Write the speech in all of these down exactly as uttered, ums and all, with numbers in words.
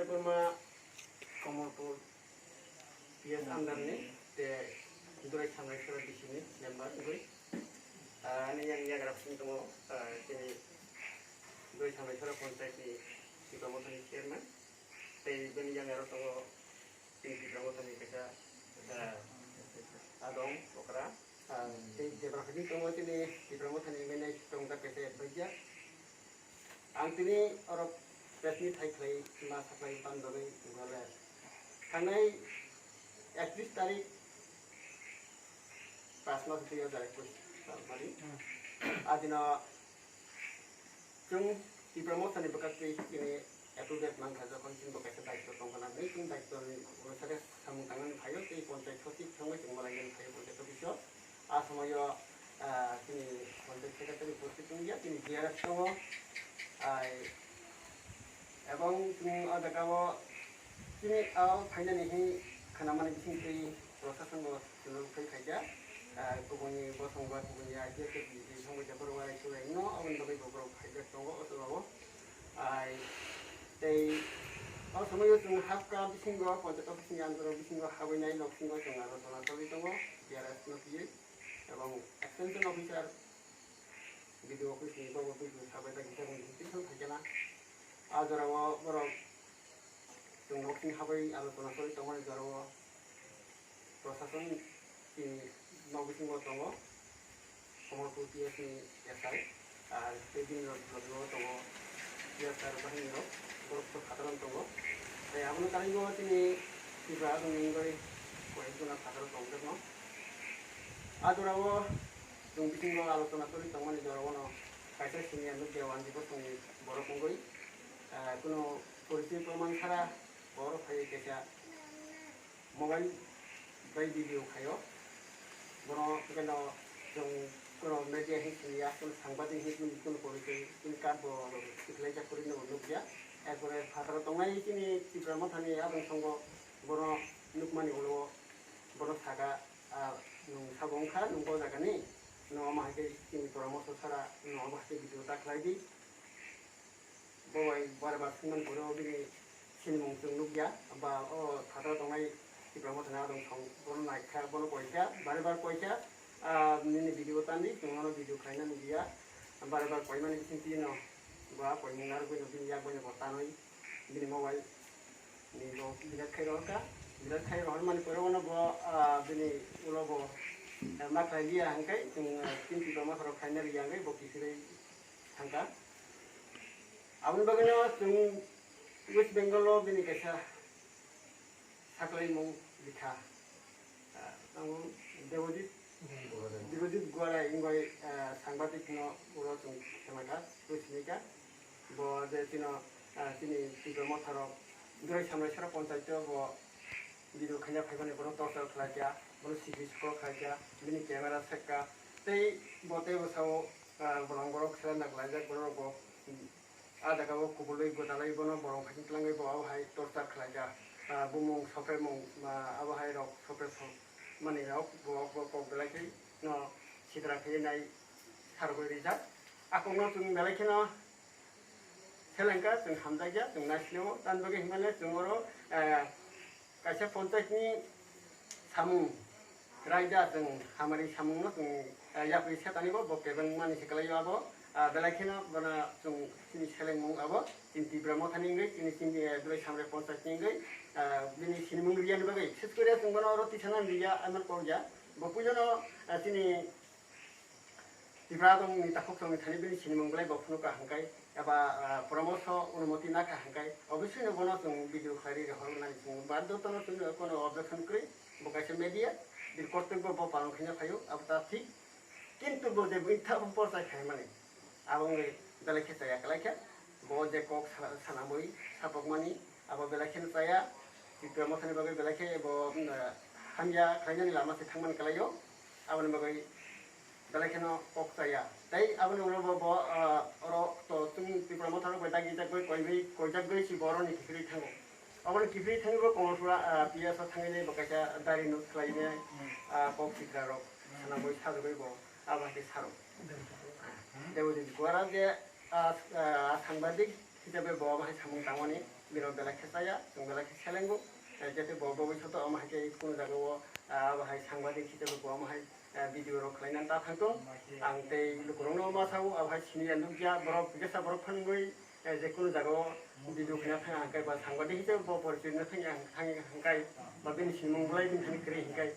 Burma Kamalpur P S under ni te Durai Samrai Sora D C ni member wngwi, ah, ani yang yagra sing tongo, ah, chini Durai Samrai Sora Panchayat ni Tipra Motha ni chairman, tei bini yang aro tongo chini Tipra Motha ni kaisa, ah, adong okra, ah, tei jebra phai tongo chini Tipra Motha ni M N A tongjak kaisa advisor. Ang tini oro press meet hai khlai ma saklai pan bagwi wngkha le. Thangnai ekatris tarik pas mas dui hajar ekus salmani. Adino chwng Tipra Motha ni bwkak twi chini approval mankha, jokhon chini bo kaisa daitw tongkha nang, chini daitw ni onusare samung tangnani phaio tei panchayat sochib thangwi chwng malainani phaio panchayat office o. A somoio, ah, chini panchayat secretary upasthit wngya, chini G R S tongo. Ai, ebong chwng o jaga o chini o phainani hi khnamani bising twi prosason bo chwng phai khaikha. Ah, kubuni bosong ba kubuni I P S ni bising thangbai japhuru walai sulai no, aboni bagwi bo borok phaijak tongo o jaga o. Ai, tei o somoio chwng hapka bisingo, panchayat office ni andoro bisingo habwi nai nok bisingo chwng aro chona choli tongo, G R S no twiwi. Ebong extension officer, B D O office ni bobo buitu sabai ta gita bung twi thang thai kena. A jora o borok chwng nok sing habwi aro chona choli tongmani jora o prosason ni nok bisingo tongo. Kamalpur P S ni S I, ah, tei bini logi o tongo P S R bahirirok, borok khe phataro tongo. Tei abono karwi o chini Tripura rokni wngwi koyekjona phataro tongjakno. A jorao chwng bisingo alochona choli tongmani jorao no kaisa senior nukya wanjwi bosongni borok wngwi, ah, kuno porichoi proman sara borok phaiwi kaisa mobile bai video khaio. Bono keno chwng kono media hin siniya, kono sangbadik hin, kono, kono porichoi, kono card bo tikhlaijak kwrwi no nukya. Erpore phataro tongnai chini Tipra Mothani adong songo bono nukmani ulo bono saka, ah, nwng sabo wngkha, nwng bo jagani, nwng omo hai khe chini poramorso sara, nwng omo hai khe video ta khlai di. Bo bai bare bar swngmani pore o bini sinimung chwng nukya, ba o phataro tongnai Tipra Mothani adong song bono naikha, bono koikha, bare bar koikha, ah, nini video tandi, chwng nono video khlaina nukya, bare bar koimani bisingtwi no ba koimung narwgwino bini yak baino bo tanwi bini mobile ni bo birat khai rohorkha, birat khai rohormani pore bono bo, ah, bini ulo bo, eh, ma khlai liya hwnkhe chwng, eh, chini Tipra Motharo khlaina riya hwnkhe bo kiphilwi thangkha. Aboni bagwino chwng West Bengal o bini kaisa saklaimung bwkha, ah, tamo Debojit, Debojit Guarai wngwi, ah, sangbadik no ulo chwng khemaka, twi sinika. Bo je chino, ah, chini Tipra Motharo Durai Samrai Sora Panchayat o bo video khaina phaimani bono torture khlaikha, bono C P sukro khlaikha, bini camera sekka, tei bo tei bwsao, ah, bolong borok seleng naklaijak borok bo, hmm, ah, jaga o kubulwi gwdalwi bono bolong phaising tlangwi bo abo hai torture khlaikha, ah, bumung sopremung, ah, abo hai rok sopre sok mani rok bo, bo kok belai khe no sidra khe nai sargwi rijak. Akokno chwng belai kheno selengkha, chwng hamjakya, chwng naisiligo. Tamni bagwi hinmale chwng oro, eh, kaisa panchayat ni samung, raida chwng hamari samungno chwng, eh, yapri setanibo bo kebeng mani se kalaio abo. Ah, belai kheno bono chwng chini selengmung abo chini Tipra Mothani wngwi chini, chini, eh, Durai Samrai panchayat ni wngwi, ah, bini sinimung riyani bagwi. Ses kore chwng bono oro tisanani riya, amar kokya. Bo puilano, ah, chini Tipra adong ni takhuk chwng thani bini sinimung belai bo phunukha hwnkhe eba, ah, poramorso onumoti nakha hwnkhe obviously no bono chwng video khlai ri rohor nani chwng badhotano chwng kono objection kwrwi, bo kaisa media, bini kortobyo bo palon khaina phaio, abo ta thik. Kintu bo je bini thabo porchai khaimani, abo wngwi belai khe chaya kwlai khe, bo je kok sa-, sanamwi sapokmani, abo belai kheno chaya, Tipra Mothani bagwi belai khe bo, mm, hamya khlainani lama se thangmani kwlaio. Aboni bagwi belai kheno kok chaya. Tei aboni ulo bo, bo, ah, oro to chwng Tipra Motha rok bai dagi jak bai koi bai, koi jak bai si bo oro ni kiphilwi thango. Aboni kiphilwi thangwi bo Kamalpura, ah, P S o thangwi bo kaisa dari nuk khlai nai, ah, kok sikra rok sana bai sajagwi bo abo hai khe saro. Debojit Guara je, ah, ah, sangbadik Hisabe bo omo hai samung tangmani, bini belai khe chaya, chwng belai khe selengo. Eh, jete bo bwbwi soto omo hai khe kunu jaga o, ah, abo hai sangbadik hisabe bo omo hai, eh, video rok khlaina ta thangtong. Ang tei lukurokno ma sao, abo hai siniya nukya, borok kisa borok phangwi, eh, je kunu jaga o video khlaina thang hangkai ba sangbadik hisabe bo porichoi no thang hangkai ba bini sinimung bolai bini thani kwrwi hingkai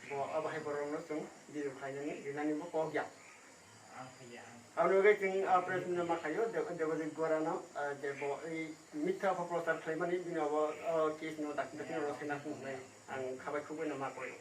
bo abo hai borokno chwng video khlainani rinani bo kok ya. Aboni bagwi chwng, ah, press meet no ma khaio, Deb-, Debojit Gorano, ah, je bo ei mitha opopro prochar khlaimani, bini abo, ah, case no dakti dakti no rwkhe na hwnwi ang khabai khukbai no ma koi.